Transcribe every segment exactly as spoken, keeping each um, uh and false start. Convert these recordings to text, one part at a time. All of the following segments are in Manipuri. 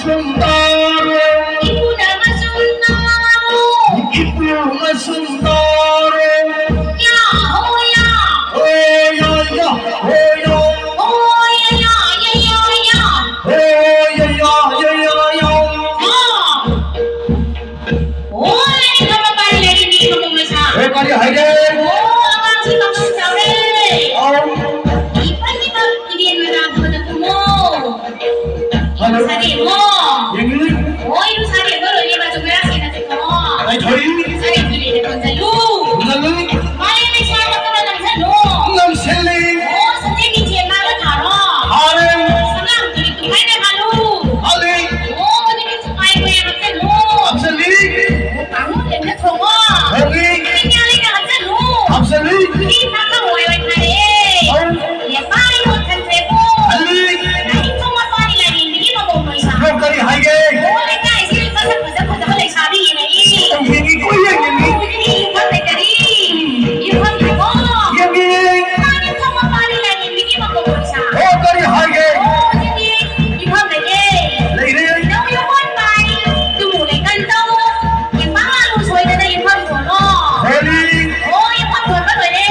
ꯁꯨꯝ ꯇꯥꯔꯣ꯫ ꯏꯄꯨꯅ ꯑꯃꯁꯨꯡ ꯇꯥꯔꯣ꯫ ꯏꯄꯨ ꯑꯃꯁꯨꯡ ꯇꯥꯔꯣ꯫ ꯌꯥ, ꯍꯣ, ꯌꯥ꯫ ꯍꯣ, ꯌꯥ, ꯌꯥ, ꯍꯣ, ꯌꯥ꯫ ꯍꯣ, ꯌꯥ, ꯌꯥ, ꯌꯥ, ꯌꯥ, ꯌꯥ꯫ ꯍꯣ, ꯌꯥ, ꯌꯥ, ꯌꯥ, ꯌꯥ, ꯌꯥ꯫ ꯍꯣ꯫ ꯍꯣ, ꯂꯥꯏꯅꯤꯡꯊꯧ ꯃꯄꯥꯅꯤ ꯂꯥꯏꯔꯦꯝꯕꯤꯒꯤ ꯃꯄꯣꯝ ꯃꯩꯁꯥ꯫ ꯍꯣ, ꯀꯔꯤ ꯍꯥꯏꯒꯦ? ꯍꯣ, ꯑꯉꯥꯡꯁꯨ ꯄꯥꯈꯪ ꯆꯥꯎꯔꯦ꯫ ꯑꯧ꯫ ꯏꯄꯟ ꯏꯄꯟ ꯏꯕꯦꯟ ꯃꯅꯥꯛ ꯊꯣꯟꯅ ꯀꯨꯝꯃꯣ꯫ ꯍꯜꯂꯣ꯫ ꯁꯥꯗꯦꯡꯉꯣ꯫ ꯌꯦꯡꯉꯨ꯫ ꯍꯣꯏ, ꯏꯔꯨ ꯁꯥꯗꯦꯡꯕ ꯂꯣꯏꯔꯦ, ꯃꯆꯨꯝ ꯃꯔꯥ ꯁꯦꯡꯅ ꯊꯝꯃꯣ꯫ ꯂꯩꯊꯣꯏ꯫ ꯁꯥꯗꯦꯡ ꯐꯤ ꯂꯩꯅ ꯊꯣꯟꯖꯜꯂꯨ꯫ ꯊꯣꯟꯖꯜꯂꯨ꯫ ꯃꯥꯂꯦꯝ ꯂꯩꯁꯥ ꯃꯇꯨꯅ ꯅꯝꯁꯜꯂꯨ꯫ ꯅꯝꯁꯤꯜꯂꯤ꯫ ꯑꯣ, ꯁꯟꯗꯦ ꯃꯤꯡꯁꯦꯜ ꯃꯥꯡꯗ ꯊꯥꯔꯣ꯫ ꯊꯥꯔꯦ꯫ ꯁꯅꯥ ꯍꯨꯝꯐꯨꯒꯤ ꯇꯨꯝꯈꯥꯏꯅ ꯍꯥꯜꯂꯨ꯫ ꯍꯥꯜꯂꯤ꯫ ꯑꯣ, ꯑꯗꯨꯗꯤ ꯃꯤꯡ ꯁꯨꯄꯥꯏ ꯃꯌꯥꯝ ꯍꯥꯞꯆꯜꯂꯨ꯫ ꯍꯥꯞꯆꯜꯂꯤ꯫ ꯑꯣ, ꯀꯥꯡꯉꯧ ꯁꯦꯝꯅ ꯊꯣꯡꯉꯣ꯫ ꯊꯣꯡꯉꯤ꯫ ꯉꯥꯔꯤꯒ ꯍꯥꯞꯆꯜꯂꯨ꯫ ꯍꯥꯞꯆꯜꯂꯤ꯫ ꯃꯤ ꯐꯥ ꯈꯪꯉꯣꯏ ꯑꯣꯏ ꯊꯥꯔꯛꯑꯦ꯫ ꯑꯧ꯫ ꯌꯦꯄꯥ ꯏꯔꯣ ꯊꯟꯈ꯭ꯔꯦꯀꯣ꯫ ꯊꯜꯂꯤ꯫ ꯂꯥꯏꯅꯤꯡꯊꯧ ꯃꯄꯥꯅꯤ ꯂꯥꯏꯔꯦꯝꯕꯤꯒꯤ ꯃꯄꯣꯝ ꯃꯩꯁꯥ꯫ ꯅꯪ ꯀꯔꯤ ꯍꯥꯏꯒꯦ? ꯑꯣ, ꯂꯩꯀꯥꯏꯁꯤꯗ ꯃꯁꯛ ꯐꯖ ꯐꯖꯕ ꯂꯩꯁꯥꯕꯤ ꯌꯦꯡꯉꯛꯏ꯫ ꯌꯦꯡꯉꯤ, ꯀꯣꯏ ꯌꯦꯡꯉꯤꯅꯤ꯫ ꯑꯣ, ꯍꯧꯖꯤꯛꯇꯤ ꯌꯨꯝꯐꯝ ꯂꯩꯇꯔꯤ꯫ ꯌꯨꯝꯐꯝ ꯌꯦꯡꯉꯣ꯫ ꯌꯦꯡꯉꯤ꯫ ꯂꯥꯏꯅꯤꯡꯊꯧ ꯃꯄꯥꯅꯤ ꯂꯥꯏꯔꯦꯝꯕꯤꯒꯤ ꯃꯄꯣꯝ ꯃꯩꯁꯥ꯫ ꯑꯣ, ꯀꯔꯤ ꯍꯥꯏꯒꯦ? ꯑꯣ, ꯍꯧꯖꯤꯛꯇꯤ ꯌꯨꯝꯐꯝ ꯂꯩꯌꯦ꯫ ꯂꯩꯔꯦ꯫ ꯅꯪ ꯌꯨꯝꯐꯝ ꯄꯥꯏ꯫ ꯇꯨꯃꯨ ꯂꯩꯀꯟꯗꯧ꯫ ꯌꯦꯡꯕ ꯉꯥꯂꯨ ꯁꯣꯏꯗꯅ ꯌꯨꯝꯐꯝ ꯊꯣꯜꯂꯣ꯫ ꯍꯣꯏꯅꯦ꯫ ꯑꯣ, ꯌꯨꯝꯐꯝ ꯊꯣꯟꯕ ꯂꯣꯏꯔꯦ꯫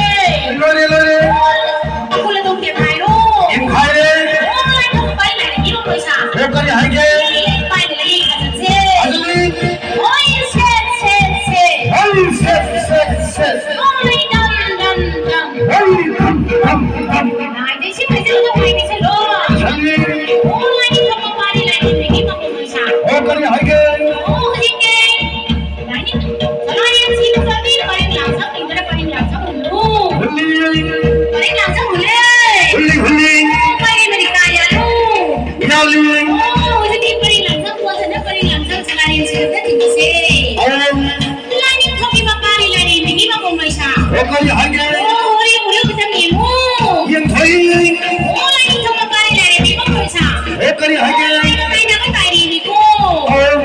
ꯂꯣꯏꯔꯦ, ꯂꯣꯏꯔꯦ꯫ ꯑꯣ, ꯇꯥꯡꯈꯨꯜ ꯑꯗꯨꯝ ꯇꯦꯝꯍꯥꯏꯔꯣ꯫ ꯇꯦꯝꯍꯥꯏꯔꯦ꯫ ꯑꯣ, ꯂꯥꯏꯐꯝ ꯄꯥꯏ ꯂꯥꯏꯔꯦꯝꯕꯤ ꯃꯄꯣꯝ ꯃꯩꯁꯥ꯫ ꯑꯣ, ꯀꯔꯤ ꯍꯥꯏꯒꯦ? ꯄꯥꯏ ꯂꯩ ꯈꯥꯖꯟꯁꯦ꯫ ꯈꯥꯖꯜꯂꯤ꯫ ꯍꯣꯏ, ꯁꯦꯠ, ꯁꯦꯠ, ꯁꯦꯠ꯫ ꯍꯣꯏ, ꯁꯦꯠ, ꯁꯦꯠ, ꯁꯦꯠ꯫ ꯍꯣꯏ, ꯗꯝ, ꯗꯝ, ꯗꯝ꯫ ꯍꯣꯏ, ꯗꯝ, ꯗꯝ, ꯗꯝ꯫ ꯅꯥꯏꯗꯦ, ꯁꯤ ꯐꯖꯅ ꯅꯨꯡꯉꯥꯏꯅ ꯆꯠꯂꯣ꯫ ꯈꯥꯖꯜꯂꯤ꯫ ꯍꯣꯏ, ꯂꯥꯏꯅꯤꯡꯊꯧ ꯃꯄꯥꯅꯤ ꯂꯥꯏꯔꯦꯝꯕꯤꯒꯤ ꯃꯄꯣꯝ ꯃꯩꯁꯥ꯫ ꯑꯣ, ꯀꯔꯤ ꯍꯥꯏꯒꯦ? ꯑꯣ, ꯍꯧꯖꯤꯛꯅꯦ꯫ ꯂꯥꯏꯅꯤꯡ-, ꯂꯥꯏꯔꯦꯝꯕꯤ ꯃꯆꯥꯅꯨꯄꯤ ꯄꯔꯦꯡ ꯂꯥꯡꯁꯪ ꯍꯨꯟꯗꯨꯅ ꯄꯔꯦꯡ ꯂꯥꯡꯁꯪ ꯍꯨꯜꯂꯨ꯫ ꯍꯨꯜꯂꯤ꯫ ꯄꯔꯦꯡ ꯂꯥꯡꯁꯪ ꯍꯨꯜꯂꯦ꯫ ꯍꯨꯜꯂꯤ, ꯍꯨꯜꯂꯤ꯫ ꯑꯣ, ꯃꯥꯒꯤ ꯃꯔꯤꯀꯥ ꯌꯥꯜꯂꯨ꯫ ꯌꯥꯜꯂꯤ꯫ ꯑꯣ, ꯍꯧꯖꯤꯛꯇꯤ ꯄꯔꯦꯡ ꯂꯥꯡꯁꯪ ꯄꯣꯠꯁꯤꯅ ꯄꯔꯦꯡ ꯂꯥꯡꯁꯪ ꯁꯂꯥꯏꯔꯦꯟ ꯁꯤꯔꯝꯗ ꯊꯤꯟꯕꯁꯦ꯫ ꯑꯣ꯫ ꯂꯥꯏꯅꯤꯡꯊꯧꯒꯤ ꯃꯄꯥꯅꯤ ꯂꯥꯏꯔꯦꯝꯕꯤꯒꯤ ꯃꯄꯣꯝ ꯃꯩꯁꯥ꯫ ꯑꯣ, ꯀꯔꯤ ꯍꯥꯏꯒꯦ? ꯑꯣ, ꯍꯣꯔꯤ ꯍꯣꯔꯤ ꯈꯤꯇꯪ ꯌꯦꯡꯉꯨ꯫ ꯌꯦꯡꯊꯣꯛꯏ꯫ ꯑꯣ, ꯂꯥꯏꯅꯤꯡꯊꯧ ꯃꯄꯥꯅꯤ ꯂꯥꯏꯔꯦꯝꯕꯤ ꯃꯄꯣꯝ ꯃꯩꯁꯥ꯫ ꯑꯣ, ꯀꯔꯤ ꯍꯥꯏꯒꯦ? ꯑꯣ, ꯂꯥꯏꯅ ꯇꯥꯏꯅꯕ ꯇꯥꯏꯔꯦꯝꯕꯤꯀꯣ꯫ ꯑꯣ꯫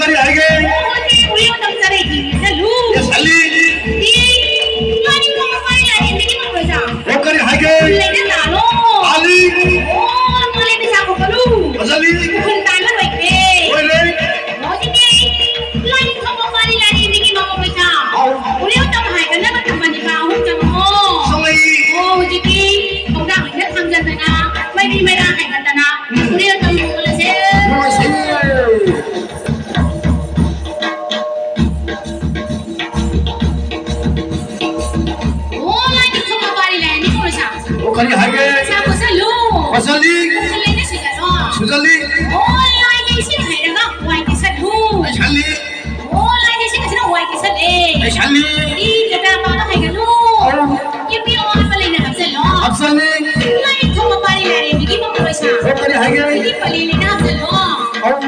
ꯀꯔꯤ ꯍꯥꯏꯒꯦ? ꯑꯣ, ꯍꯧꯖꯤꯛ ꯎꯔꯤꯌꯣ ꯇꯝꯖꯔꯦ, ꯌꯦꯡꯁꯜꯂꯨ꯫ ꯌꯦꯡꯁꯜꯂꯤ꯫ ꯏ, ꯂꯣꯏꯅ ꯈꯪꯕ ꯄꯥꯔꯤ ꯂꯥꯏꯔꯦꯝꯕꯤꯒꯤ ꯃꯈꯣꯏꯗ꯫ ꯑꯣ, ꯀꯔꯤ ꯍꯥꯏꯒꯦ? ꯂꯩꯅ ꯇꯥꯂꯣ꯫ ꯇꯥꯜꯂꯤ꯫ ꯑꯣ, ꯃꯥꯂꯦꯝ ꯃꯆꯥ ꯀꯣꯛꯄꯂꯨ꯫ ꯐꯖꯜꯂꯤ꯫ ꯈꯨꯟ ꯇꯥꯟꯕ ꯂꯣꯏꯈ꯭ꯔꯦ꯫ ꯂꯣꯏꯔꯦ꯫ ꯍꯧꯖꯤꯛꯇꯤ ꯂꯣꯏꯅ ꯈꯪꯕ ꯄꯥꯔꯤ ꯂꯥꯏꯔꯦꯝꯕꯤꯒꯤ ꯃꯈꯣꯏꯗ꯫ ꯑꯥꯎ꯫ ꯎꯔꯤꯌꯣ ꯇꯝ ꯍꯥꯏꯒꯠꯅꯕ ꯇꯝꯕꯅꯤꯕ ꯑꯍꯨꯝ ꯆꯪꯉꯛꯑꯣ꯫ ꯆꯪꯉꯛꯏ꯫ ꯑꯣ, ꯍꯧꯖꯤꯛꯇꯤ ꯊꯧꯗꯥꯡ ꯂꯣꯏꯅ ꯊꯥꯡꯖꯟꯗꯅ, ꯃꯩꯔꯤ ꯃꯩꯔꯥ ꯍꯥꯏꯒꯠꯇꯅ, ꯎꯔꯤꯌꯣ ꯇꯝ ꯍꯧꯒꯠꯂꯁꯦ꯫ ꯍꯧꯒꯠꯂꯁꯦ꯫ ꯑꯣ, ꯂꯥꯏꯅꯤꯡꯊꯧ ꯃꯄꯥꯔꯤ ꯂꯥꯏꯔꯦꯝꯕꯤ ꯀꯧꯔꯁꯥ꯫ ꯑꯣ, ꯀꯔꯤ ꯍꯥꯏꯒꯦ? ꯁꯥ ꯐꯣꯠꯆꯜꯂꯨ꯫ ꯐꯣꯠꯆꯜꯂꯤ꯫ ꯈꯨꯜꯂꯦꯅ ꯁꯤꯖꯜꯂꯣ꯫ ꯁꯤꯖꯜꯂꯤ꯫ ꯑꯣ, ꯂꯥꯏꯗ ꯏꯁꯤꯡ ꯍꯩꯔꯒ ꯋꯥꯏ ꯇꯩꯁꯜꯂꯨ꯫ ꯇꯩꯁꯜꯂꯤ꯫ ꯑꯣ, ꯂꯥꯏꯗ ꯏꯁꯤꯡ ꯍꯩꯔꯒ ꯋꯥꯏ ꯇꯩꯁꯜꯂꯦ꯫ ꯇꯩꯁꯜꯂꯤ꯫ ꯏ ꯀꯇꯥ ꯄꯥꯕ ꯍꯩꯒꯅꯨ꯫ ꯑꯧ꯫ ꯌꯨꯝꯕꯤ ꯑꯋꯥꯠꯄ ꯂꯩꯅ ꯍꯥꯞꯆꯜꯂꯣ꯫ ꯍꯥꯞꯆꯜꯂꯤ꯫ ꯂꯥꯏꯅꯤꯡꯊꯧ ꯃꯄꯥꯔꯤ ꯂꯥꯏꯔꯦꯝꯕꯤꯒꯤ ꯃꯄꯨꯔꯣꯏꯁꯥ꯫ ꯑꯣ, ꯀꯔꯤ ꯍꯥꯏꯒꯦ? ꯁꯤꯗꯤ ꯄꯂꯤ ꯂꯩꯅ ꯍꯥꯞꯆꯜꯂꯣ꯫ ꯑꯧ꯫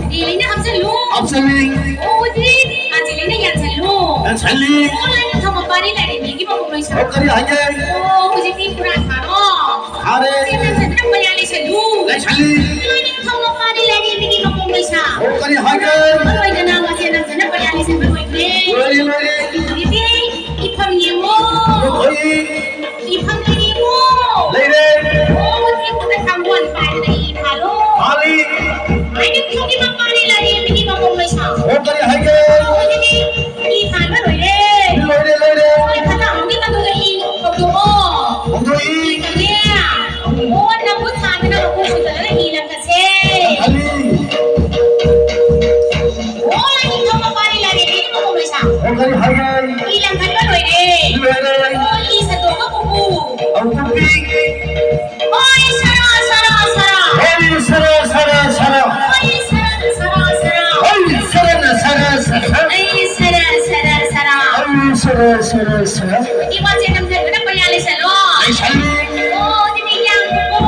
ꯄꯂꯤ ꯂꯩꯅ ꯍꯥꯞꯆꯜꯂꯨ꯫ ꯍꯥꯞꯆꯜꯂꯤ꯫ ꯑꯣ, ꯍꯧꯖꯤꯛ ꯀꯥꯟꯆꯤ ꯂꯩꯅ ꯌꯥꯟꯁꯜꯂꯨ꯫ ꯌꯥꯟꯁꯜꯂꯤ꯫ ꯑꯣ, ꯂꯥꯏꯅꯤꯡꯊꯧ ꯃꯄꯥꯔꯤ ꯂꯥꯏꯔꯦꯝꯕꯤꯒꯤ ꯃꯄꯨꯔꯣꯏꯁꯥ꯫ ꯑꯣ, ꯀꯔꯤ ꯍꯥꯏꯒꯦ? ꯑꯣ, ꯍꯧꯖꯤꯛꯇꯤ ꯄꯨꯔꯥ ꯊꯥꯔꯣ꯫ ꯊꯥꯔꯦ꯫ ꯁꯦ ꯅꯪꯁꯤꯅ ꯄꯩꯌꯥ ꯂꯩꯁꯜꯂꯨ꯫ ꯂꯩꯁꯜꯂꯤ꯫ ꯂꯥꯏꯅꯤꯡꯊꯧ ꯃꯄꯥꯔꯤ ꯂꯥꯏꯔꯦꯝꯕꯤꯒꯤ ꯃꯄꯨꯔꯣꯏꯁꯥ꯫ ꯑꯣ, ꯀꯔꯤ ꯍꯥꯏꯒꯦ? ꯃꯔꯨ ꯑꯣꯏꯗꯅ ꯃꯁꯦ ꯅꯪꯁꯤꯅ ꯄꯩꯌꯥ ꯂꯩꯁꯟꯕ ꯂꯣꯏꯈ꯭ꯔꯦ꯫ ꯂꯣꯏꯔꯦ, ꯂꯣꯏꯔꯦ꯫ ꯍꯧꯖꯤꯛꯇꯤ ꯏꯐꯝ ꯌꯦꯡꯉꯣ꯫ ꯂꯣꯏ꯫ ꯏꯐꯝꯗ ꯌꯦꯡꯉꯣ꯫ ꯂꯩꯔꯦ꯫ ꯑꯣ, ꯍꯧꯖꯤꯛ ꯈꯨꯠꯇ ꯊꯥꯡꯒꯣꯜ ꯄꯥꯏꯔꯒ ꯏ ꯊꯥꯔꯣ꯫ ꯊꯥꯔꯤ꯫ ꯂꯥꯏꯅꯤꯡꯊꯧꯒꯤ ꯃꯄꯥꯔꯤ ꯂꯥꯏꯔꯦꯝꯕꯤꯒꯤ ꯃꯄꯨꯔꯣꯏꯁꯥ꯫ ꯑꯣ, ꯀꯔꯤ ꯍꯥꯏꯒꯦ? ꯑꯣ, ꯑꯗꯨꯗꯤ ꯏ ꯊꯥꯟꯕ ꯂꯣꯏꯔꯦ꯫ ꯂꯣꯏꯔꯦ, ꯂꯣꯏꯔꯦ꯫ ꯑꯣ, ꯐꯠꯇ ꯍꯥꯎꯗꯤ ꯃꯗꯨꯗ ꯏ ꯍꯧꯗꯣꯛꯑꯣ꯫ ꯍꯧꯗꯣꯛꯏ꯫ ꯏ ꯊꯝꯃꯦ꯫ ꯑꯣ, ꯅꯈꯨꯠ ꯁꯥꯗꯅ ꯃꯈꯣꯡ ꯁꯨꯗꯅ ꯏ ꯂꯪꯈꯠꯁꯦ꯫ ꯂꯪꯈꯠꯂꯤ꯫ ꯑꯣ, ꯂꯥꯏꯅꯤꯡꯊꯧ ꯃꯄꯥꯔꯤ ꯂꯥꯏꯔꯦꯝꯕꯤꯒꯤ ꯃꯄꯨꯔꯣꯏꯁꯥ꯫ ꯑꯣ, ꯀꯔꯤ ꯍꯥꯏꯒꯦ? ꯏ ꯂꯪꯈꯠꯄ ꯂꯣꯏꯔꯦ꯫ ꯂꯣꯏꯔꯦ꯫ ꯑꯣ, ꯏ ꯁꯟꯗꯣꯛꯑꯒ ꯄꯨꯄꯨ꯫ ꯑꯧ, ꯄꯨꯄꯤ꯫ ꯍꯣꯏ, ꯁꯔꯥ, ꯁꯔꯥ, ꯁꯔꯥ꯫ ꯍꯣꯏ, ꯁꯔꯥ, ꯁꯔꯥ, ꯁꯔꯥ꯫ ꯍꯣꯏ, ꯁꯔꯥ, ꯁꯔꯥ, ꯁꯔꯥ꯫ ꯍꯣꯏ, ꯁꯔꯥ, ꯁꯔꯥ, ꯁꯔꯥ꯫ ꯑꯩ ꯁꯔꯥ, ꯁꯔꯥ, ꯁꯔꯥ꯫ ꯍꯣꯏ, ꯁꯔꯥ, ꯁꯔꯥ, ꯁꯔꯥ꯫ ꯏ ꯋꯥꯆꯦ ꯅꯝꯖꯟꯕꯗ ꯄꯩꯌꯥ ꯂꯩꯁꯜꯂꯣ꯫ ꯂꯩꯁꯜꯂꯤ꯫ ꯑꯣ, ꯑꯗꯨꯗꯤ ꯌꯥꯝ ꯄꯨꯄꯨ꯫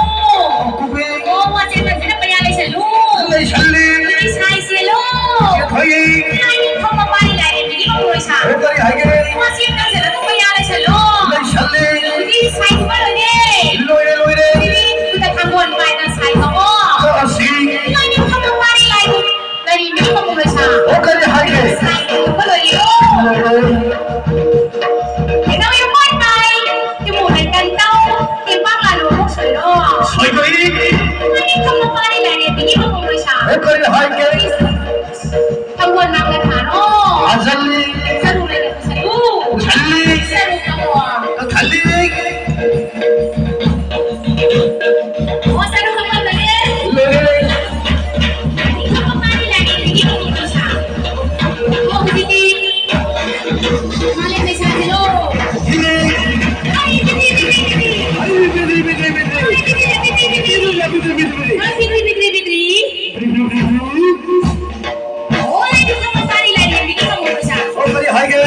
ꯄꯨꯄꯤ꯫ ꯑꯣ, ꯋꯥꯆꯦ ꯅꯝꯖꯟꯕꯗ ꯄꯩꯌꯥ ꯂꯩꯁꯜꯂꯨ꯫ ꯂꯩꯁꯜꯂꯤ꯫ ꯑꯗꯨꯗꯤ ꯁꯥꯏ ꯆꯦꯜꯂꯣ꯫ ꯆꯦꯟꯊꯣꯛꯏ꯫ ꯂꯥꯏꯅꯤꯡꯊꯧ ꯃꯄꯥꯔꯤ ꯂꯥꯏꯔꯦꯝꯕꯤꯒꯤ ꯃꯄꯨꯔꯣꯏꯁꯥ꯫ ꯑꯣ, ꯀꯔꯤ ꯍꯥꯏꯒꯦ? ꯋꯥꯆꯦ ꯅꯝꯖꯜꯂꯒ ꯄꯩꯌꯥ ꯂꯩꯁꯜꯂꯣ꯫ ꯂꯩꯁꯜꯂꯤ꯫ ꯑꯗꯨꯗꯤ ꯁꯥꯏ ꯆꯦꯟꯕ ꯂꯣꯏꯔꯦ꯫ ꯂꯣꯏꯔꯦ, ꯀꯔꯤ ꯍꯥꯏꯒꯦ? ꯊꯝꯕꯥꯜ ꯃꯥꯡꯗ ꯊꯥꯔꯣ꯫ ꯊꯥꯖꯜꯂꯤ꯫ ꯁꯔꯨ ꯂꯩꯅ ꯄꯨꯁꯜꯂꯨ꯫ ꯄꯨꯁꯜꯂꯤ꯫ ꯁꯔꯨ ꯀꯛꯑꯣ꯫ ꯀꯛꯊꯠꯂꯤ꯫ ꯑꯣ, ꯁꯔꯨ ꯀꯛꯄ ꯂꯣꯏꯔꯦ꯫ ꯂꯣꯏꯔꯦ꯫ ꯑꯅꯤꯈꯛ ꯃꯄꯥꯒꯤ ꯂꯥꯏꯔꯦꯝꯕꯤꯒꯤ ꯃꯃꯣꯟ ꯄꯩꯁꯥ꯫ ꯑꯣ, ꯍꯧꯖꯤꯛꯇꯤ ꯃꯥꯂꯦꯝ ꯄꯩꯁꯥꯁꯤꯔꯣ? ꯁꯤꯅꯦ꯫ ꯑꯩ ꯕꯤꯗ꯭ꯔꯤ, ꯕꯤꯗ꯭ꯔꯤ, ꯕꯤꯗ꯭ꯔꯤ꯫ ꯑꯩ ꯕꯤꯗ꯭ꯔꯤ, ꯕꯤꯗ꯭ꯔꯤ, ꯕꯤꯗ꯭ꯔꯤ꯫ ꯑꯩ ꯕꯤꯗ꯭ꯔꯤ, ꯕꯤꯗ꯭ꯔꯤ, ꯕꯤꯗ꯭ꯔꯤ꯫ ꯕꯤꯗ꯭ꯔꯤ, ꯕꯤꯗ꯭ꯔꯤ, ꯕꯤꯗ꯭ꯔꯤ꯫ ꯍꯣꯏ, ꯑꯗꯨꯒ ꯃꯄꯥꯔꯤ ꯂꯥꯏꯔꯦꯝꯕꯤꯒꯤ ꯃꯃꯣꯟ ꯄꯩꯁꯥ꯫ ꯑꯣ, ꯀꯔꯤ ꯍꯥꯏꯒꯦ?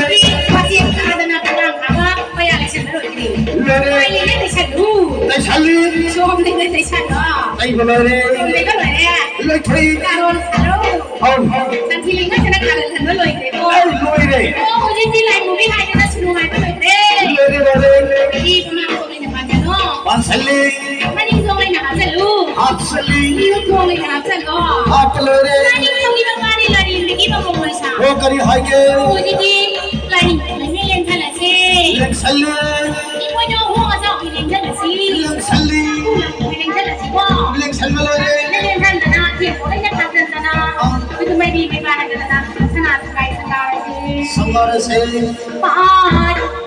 ꯃꯆꯦ ꯀꯥꯗꯅ ꯄꯣꯂꯥꯡ ꯈꯥꯕ ꯃꯌꯥ ꯂꯩꯁꯟꯕ ꯂꯣꯏꯗ꯭ꯔꯤ꯫ ꯂꯣꯏꯔꯦ꯫ ꯃꯥꯏ ꯂꯩꯅ ꯂꯩꯁꯜꯂꯨ꯫ ꯂꯩꯁꯜꯂꯤ꯫ ꯁꯣꯝꯗꯩꯅ ꯂꯩꯁꯜꯂꯣ꯫ ꯂꯩꯕ ꯂꯣꯏꯔꯦ꯫ ꯁꯣꯝꯗꯩꯒ ꯂꯣꯏꯔꯦ꯫ ꯂꯣꯏꯊꯣꯛꯏ꯫ ꯀꯥꯔꯣꯟ ꯈꯥꯔꯣ꯫ ꯑꯧ꯫ ꯁꯟꯊꯤ ꯂꯩꯉꯣꯏꯁꯤꯅ ꯀꯥꯔꯣꯟ ꯈꯟꯕ ꯂꯣꯏꯈ꯭ꯔꯦꯀꯣ꯫ ꯑꯧ, ꯂꯣꯏꯔꯦ꯫ ꯑꯣ, ꯍꯧꯖꯤꯛꯇꯤ ꯂꯥꯏ ꯃꯨꯕꯤ ꯍꯥꯏꯗꯅ ꯁꯨꯅꯨ ꯍꯥꯏꯕ ꯂꯣꯏꯈ꯭ꯦ꯫ ꯂꯣꯏꯔꯦ, ꯂꯣꯏꯔꯦ꯫ ꯑꯗꯒꯤ ꯁꯨꯃꯥꯡ ꯊꯣꯡ ꯑꯣꯏꯅ ꯄꯥꯟꯁꯤꯜꯂꯣ꯫ ꯄꯥꯟꯁꯤꯜꯂꯤ꯫ ꯃꯅꯤꯡ ꯊꯣꯡ ꯑꯣꯏꯅ ꯍꯥꯞꯆꯜꯂꯨ꯫ ꯍꯥꯞꯆꯜꯂꯤ꯫ ꯃꯅꯤꯡ ꯊꯣꯡ ꯑꯣꯏꯅ ꯍꯥꯞꯆꯜꯂꯣ꯫ ꯍꯥꯞꯄ ꯂꯣꯏꯔꯦ꯫ ꯃꯅꯤꯡ ꯊꯣꯡꯒꯤ ꯃꯄꯥꯅꯤ ꯂꯥꯏꯔꯦꯝꯕꯤꯒꯤ ꯃꯃꯣꯟ ꯄꯩꯁꯥ꯫ ꯑꯣ, ꯀꯔꯤ ꯍꯥꯏꯒꯦ? ꯑꯣ, ꯍꯧꯖꯤꯛꯇꯤ ꯂꯥꯏꯔꯦꯝꯕꯤ ꯂꯦꯡꯁꯜꯂꯁꯦ꯫ ꯂꯦꯡꯁꯜꯂꯤ꯫ ꯏꯃꯣꯏꯅꯨ ꯑꯍꯣꯡ ꯑꯆꯥꯎꯕꯤ ꯂꯦꯡꯁꯜꯂꯁꯤ꯫ ꯂꯦꯡꯁꯜꯂꯤ꯫ ꯂꯦꯡꯁꯜꯂꯁꯤꯀꯣ꯫ ꯂꯦꯡꯁꯟꯕ ꯂꯣꯏꯔꯦ꯫ ꯂꯦꯡꯁꯟꯗꯅ, ꯊꯦꯡꯕ ꯂꯣꯏꯅ ꯊꯥꯡꯖꯟꯗꯅ, ꯑꯥ꯫ ꯑꯩꯈꯣꯏꯗꯣ ꯃꯩꯕꯤ ꯃꯩꯕꯥ ꯍꯥꯏꯗꯅ ꯁꯅꯥ ꯁꯪꯒꯥꯏ ꯁꯪꯒꯥꯔꯁꯤ꯫ ꯁꯪꯒꯥꯔꯁꯦ꯫ ꯄꯥꯏ꯫